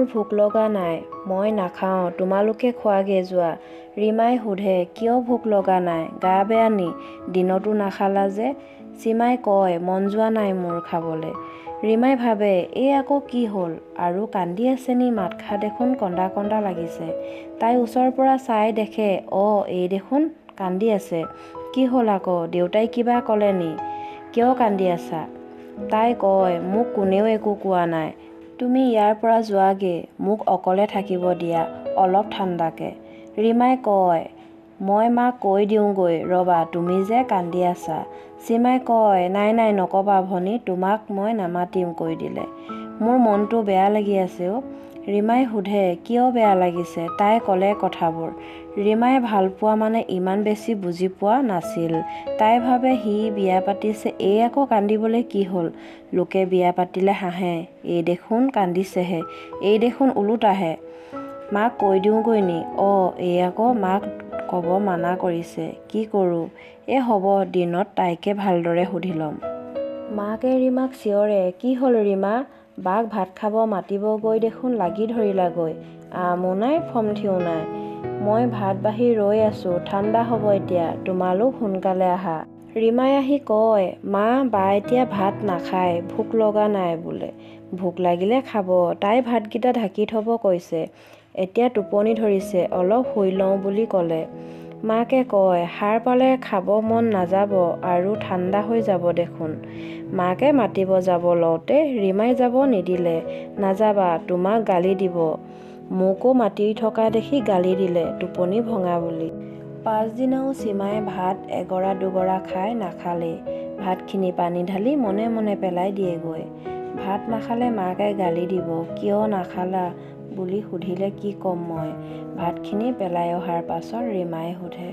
মোৰ ভোক লগা নাই, মই নাখাওঁ, তোমালোকে খোৱাগৈ যোৱা। ৰীমাই সোধে, কিয় ভোক লগা নাই, গা বেয়া নি, দিনতো নাখালা যে? সীমাই কয়, মন যোৱা নাই মোৰ খাবলৈ। ৰীমাই ভাবে, এই আকৌ কি হ'ল আৰু কান্দি আছে নি, মাতষাৰ দেখোন কন্দা কন্দা লাগিছে। তাই ওচৰৰ পৰা চাই দেখে, অ এই দেখোন কান্দি আছে। কি হ'ল আকৌ, দেউতাই কিবা ক'লে নি, কিয় কান্দি আছা? তাই কয়, মোক কোনেও একো কোৱা নাই, তুমি ইয়াৰ পৰা যোৱাগৈ, মোক অকলে থাকিব দিয়া অলপ ঠাণ্ডাকে। ৰীমাই কয়, মই মাক কৈ দিওঁগৈ ৰ'বা, তুমি যে কান্দি আছা। সীমাই কয়, নাই নাই নক'বা ভনী, তোমাক মই নামাতিম কৈ দিলে। মোৰ মনটো বেয়া লাগি আছে অ'। ৰীমাই সোধে, কিয় বেয়া লাগিছে? তাই ক'লে কথাবোৰ। ৰীমাই ভালপোৱা মানে ইমান বেছি বুজি পোৱা নাছিল। তাই ভাবে সি বিয়া পাতিছে, এই আকৌ কান্দিবলৈ কি হ'ল, লোকে বিয়া পাতিলে হাঁহে, এই দেখোন কান্দিছেহে, এই দেখোন ওলোটাহে। মাক কৈ দিওঁগৈ নি, অ এই আকৌ মাক ক'ব মানা কৰিছে, কি কৰোঁ, এই হ'ব দিনত তাইকে ভালদৰে সুধি ল'ম। মাকে ৰীমাক চিঞৰে, কি হ'ল ৰীমা, বাক ভাত খাব মাতিব গৈ দেখোন লাগি ধৰিলাগৈ, আমো নাই ফমঠিও নাই, মই ভাত বাঢ়ি ৰৈ আছোঁ, ঠাণ্ডা হ'ব এতিয়া, তোমালোক সোনকালে আহা। ৰীমাই আহি কয়, মা বা এতিয়া ভাত নাখায়, ভোক লগা নাই বোলে, ভোক লাগিলে খাব, তাই ভাতকেইটা ঢাকি থ'ব কৈছে, এতিয়া টোপনি ধৰিছে, অলপ শুই লওঁ বুলি ক'লে। মাকে কয়, সাৰ পালে খাব মন নাযাব আৰু ঠাণ্ডা হৈ যাব দেখোন। মাকে মাতিব যাব লওঁতে ৰীমাই যাব নিদিলে, নাযাবা, তোমাক গালি দিব, মোকো মাতি থকা দেখি গালি দিলে টোপনি ভঙা বুলি। পাছদিনাও সীমাই ভাত এগৰা দুগৰা খাই নাখালেই, ভাতখিনি পানী ঢালি মনে মনে পেলাই দিয়েগৈ। ভাত নাখালে মাকে গালি দিব, কিয় নাখালা বুলি সুধিলে কি ক'ম মই? ভাতখিনি পেলাই অহাৰ পাছত ৰীমাই সোধে,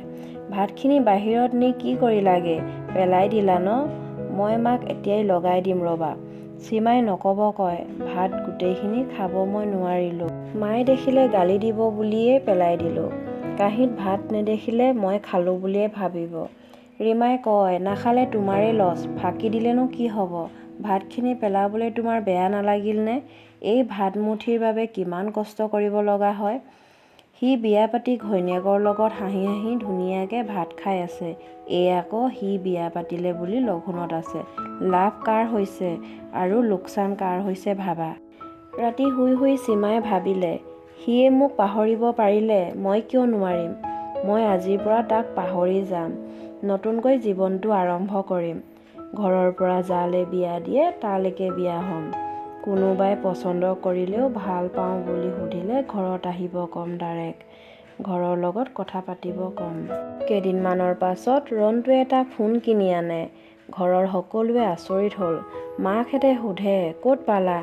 ভাতখিনি বাহিৰত নি কি কৰিলাগে, পেলাই দিলা ন? মই মাক এতিয়াই লগাই দিম ৰ'বা। সীমাই নক'ব কয়, ভাত গোটেইখিনি খাব মই নোৱাৰিলোঁ, মায়ে দেখিলে গালি দিব বুলিয়েই পেলাই দিলোঁ, কাঁহীত ভাত নেদেখিলে মই খালোঁ বুলিয়ে ভাবিব। ৰীমাই কয়, নাখালে তোমাৰেই লছ, ফাঁকি দিলেনো কি হ'ব, ভাতখিনি পেলাবলৈ তোমাৰ বেয়া নালাগিলনে? এই ভাতমুঠিৰ বাবে কিমান কষ্ট কৰিব লগা হয়। সি বিয়া পাতি ঘৈণীয়েকৰ লগত হাঁহি হাঁহি ধুনীয়াকৈ ভাত খাই আছে, এই আকৌ সি বিয়া পাতিলে বুলি লঘোণত আছে। লাভ কাৰ হৈছে আৰু লোকচান কাৰ হৈছে ভাবা। ৰাতি শুই শুই সীমাই ভাবিলে, সিয়ে মোক পাহৰিব পাৰিলে মই কিয় নোৱাৰিম? মই আজিৰ পৰা তাক পাহৰি যাম, নতুনকৈ জীৱনটো আৰম্ভ কৰিম। ঘৰৰ পৰা যালৈ বিয়া দিয়ে তালৈকে বিয়া হ'ম। কোনোবাই পচন্দ কৰিলেও ভাল পাওঁ বুলি সুধিলে ঘৰত আহিব ক'ম, ডাইৰেক্ট ঘৰৰ লগত কথা পাতিব ক'ম। কেইদিনমানৰ পাছত ৰন্টুৱে এটা ফোন কিনি আনে। ঘৰৰ সকলোৱে আচৰিত হ'ল। মাকহঁতে সোধে, ক'ত পালা?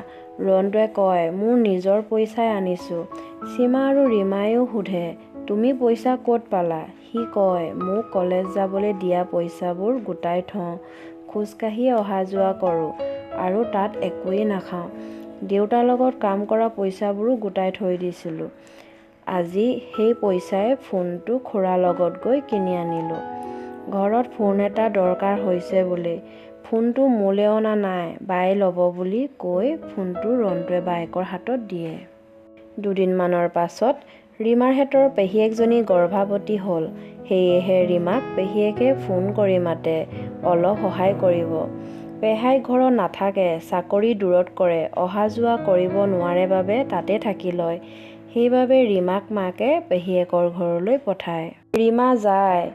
ৰন্টুৱে কয়, মোৰ নিজৰ পইচাই আনিছোঁ। সীমা আৰু ৰীমায়ো সোধে, তুমি পইচা ক'ত পালা? সি কয়, মোক কলেজ যাবলৈ দিয়া পইচাবোৰ গোটাই থওঁ, খোজকাঢ়িয়ে অহা যোৱা কৰোঁ আৰু তাত একোৱেই নাখাওঁ। দেউতাৰ লগত কাম কৰা পইচাবোৰো গোটাই থৈ দিছিলোঁ। আজি সেই পইচাই ফোনটো খুৰাৰ লগত গৈ কিনি আনিলোঁ। ঘৰত ফোন এটা দৰকাৰ হৈছে বুলি। ফোনটো মোলৈ অনা নাই, বায়ে ল'ব বুলি কৈ ফোনটো ৰন্টুৱে বায়েকৰ হাতত দিয়ে। দুদিনমানৰ পাছত ৰীমাৰহঁতৰ পেহীয়েকজনী গৰ্ভৱতী হ'ল। সেয়েহে ৰীমাক পেহীয়েকে ফোন কৰি মাতে, অলপ সহায় কৰিব। পেহাই ঘৰত নাথাকে, চাকৰি দূৰত কৰে, অহা যোৱা কৰিব নোৱাৰে বাবে তাতে থাকি লয়। সেইবাবে ৰীমাক মাকে পেহীয়েকৰ ঘৰলৈ পঠায়। ৰীমা যায়।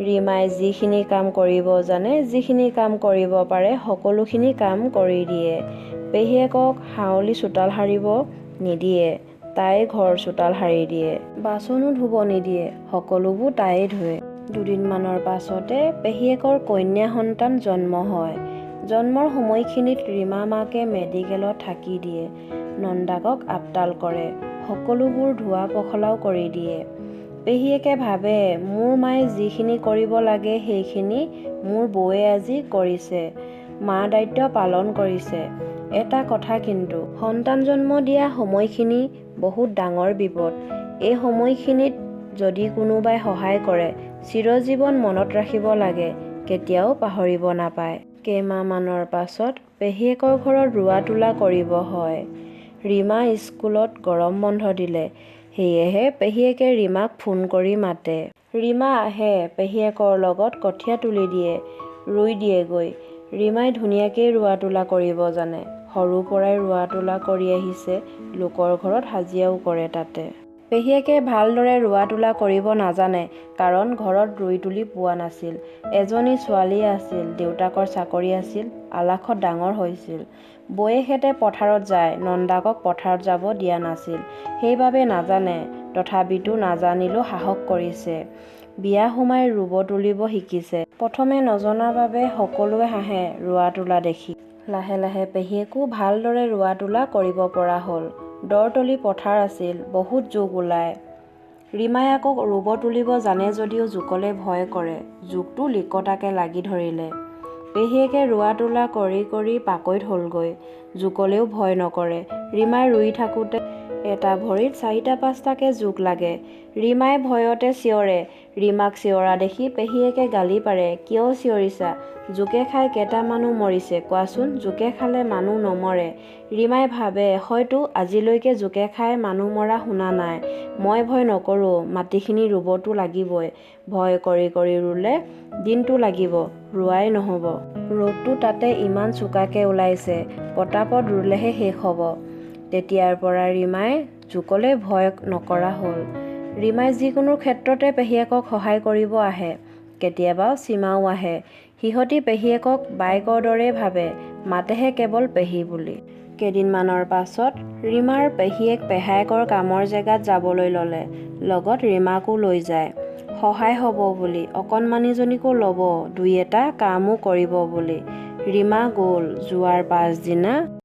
ৰীমাই যিখিনি কাম কৰিব জানে, যিখিনি কাম কৰিব পাৰে, সকলোখিনি কাম কৰি দিয়ে। পেহীয়েকক হাউলি চোতাল সাৰিব নিদিয়ে, তাই ঘৰ চোতাল সাৰি দিয়ে। বাচনো ধুব নিদিয়ে, সকলোবোৰ তাইয়ে ধুৱে। দুদিনমানৰ পাছতে পেহীয়েকৰ কন্যা সন্তান জন্ম হয়। জন্মৰ সময়খিনিত ৰীমা মাকে মেডিকেলত থাকি দিয়ে, নন্দাকক আপদাল কৰে, সকলোবোৰ ধোৱা পখলাও কৰি দিয়ে। পেহীয়েকে ভাবে, মোৰ মায়ে যিখিনি কৰিব লাগে সেইখিনি মোৰ বৌয়ে আজি কৰিছে, মাৰ দায়িত্ব পালন কৰিছে। এটা কথা কিন্তু, সন্তান জন্ম দিয়া সময়খিনি বহুত ডাঙৰ বিপদ। এই সময়খিনিত যদি কোনোবাই সহায় কৰে, চিৰজীৱন মনত ৰাখিব লাগে, কেতিয়াও পাহৰিব নাপায়। কেইমাহমানৰ পাছত পেহীয়েকৰ ঘৰত ৰোৱা তোলা কৰিব হয়। ৰীমা স্কুলত গৰম বন্ধ দিলে। সেয়েহে পেহীয়েকে ৰীমাক ফোন কৰি মাতে। ৰীমা আহে, পেহীয়েকৰ লগত কঠীয়া তুলি দিয়ে, ৰুই দিয়েগৈ। ৰীমাই ধুনীয়াকেই ৰোৱা-তোলা কৰিব জানে। সৰুৰ পৰাই ৰোৱা-তোলা কৰি আহিছে, লোকৰ ঘৰত হাজিৰাও কৰে তাতে। পেহীয়েকে ভালদৰে ৰোৱা-তোলা কৰিব নাজানে, কাৰণ ঘৰত ৰুই তুলি পোৱা নাছিল। এজনী ছোৱালীয়ে আছিল, দেউতাকৰ চাকৰি আছিল, আলাসত ডাঙৰ হৈছিল। বৌয়েকহেঁতে পথাৰত যায়, নন্দাকক পথাৰত যাব দিয়া নাছিল। সেইবাবে নাজানে। তথাপিতো নাজানিলেও সাহস কৰিছে। বিয়া সোমাই ৰুব তুলিব শিকিছে। প্ৰথমে নজনা বাবে সকলোৱে হাঁহে ৰোৱা-তোলা দেখি। লাহে লাহে পেহীয়েকো ভালদৰে ৰোৱা-তোলা কৰিব পৰা হ'ল। দৰতলি পথাৰ আছিল, বহুত জোক ওলায়। ৰীমাই আকৌ ৰুব তুলিব জানে যদিও জোকলে ভয় কৰে, জোকটো লিকতাকে লাগি ধৰিলে। পেহীয়েকে ৰোৱা-তোলা কৰি কৰি পাকৈত হ'লগৈ, জোকলেও ভয় নকৰে। ৰীমাই ৰুই থাকোঁতে এটা ভৰিত চাৰিটা-পাঁচটাকে জোক লাগে। ৰীমাই ভয়তে চিঞৰে। ৰীমাক চিঞৰা দেখি পেহীয়েকে গালি পাৰে, কিয় চিঞৰিছা, জোকে খাই কেইটা মানুহ মৰিছে কোৱাচোন, জোকে খালে মানুহ নমৰে। ৰীমাই ভাবে, হয়তো, আজিলৈকে জোকে খাই মানুহ মৰা শুনা নাই। মই ভয় নকৰোঁ, মাটিখিনি ৰুবতো লাগিবই। ভয় কৰি কৰি ৰুলে দিনটো লাগিব, ৰোৱাই নহ'ব। ৰ'দটো তাতে ইমান চোকাকে ওলাইছে, পটাপট ৰুলেহে শেষ হ'ব। তেতিয়াৰ পৰা ৰীমাই জোকলে ভয় নকৰা হ'ল। ৰীমাই যিকোনো ক্ষেত্ৰতে পেহীয়েকক সহায় কৰিব আহে। কেতিয়াবা সীমাও আহে। সিহঁতি পেহীয়েকক বায়েকৰ দৰেই ভাবে, মাতেহে কেৱল পেহী বুলি। কেইদিনমানৰ পাছত ৰীমাৰ পেহীয়েক পেহায়েকৰ কামৰ জেগাত যাবলৈ ল'লে। লগত ৰীমাকো লৈ যায়। সহায় হ'ব বুলি, অকণমানিজনীকো ল'ব, দুই-এটা কামো কৰিব বুলি। ৰীমা গ'ল। যোৱাৰ পাছদিনা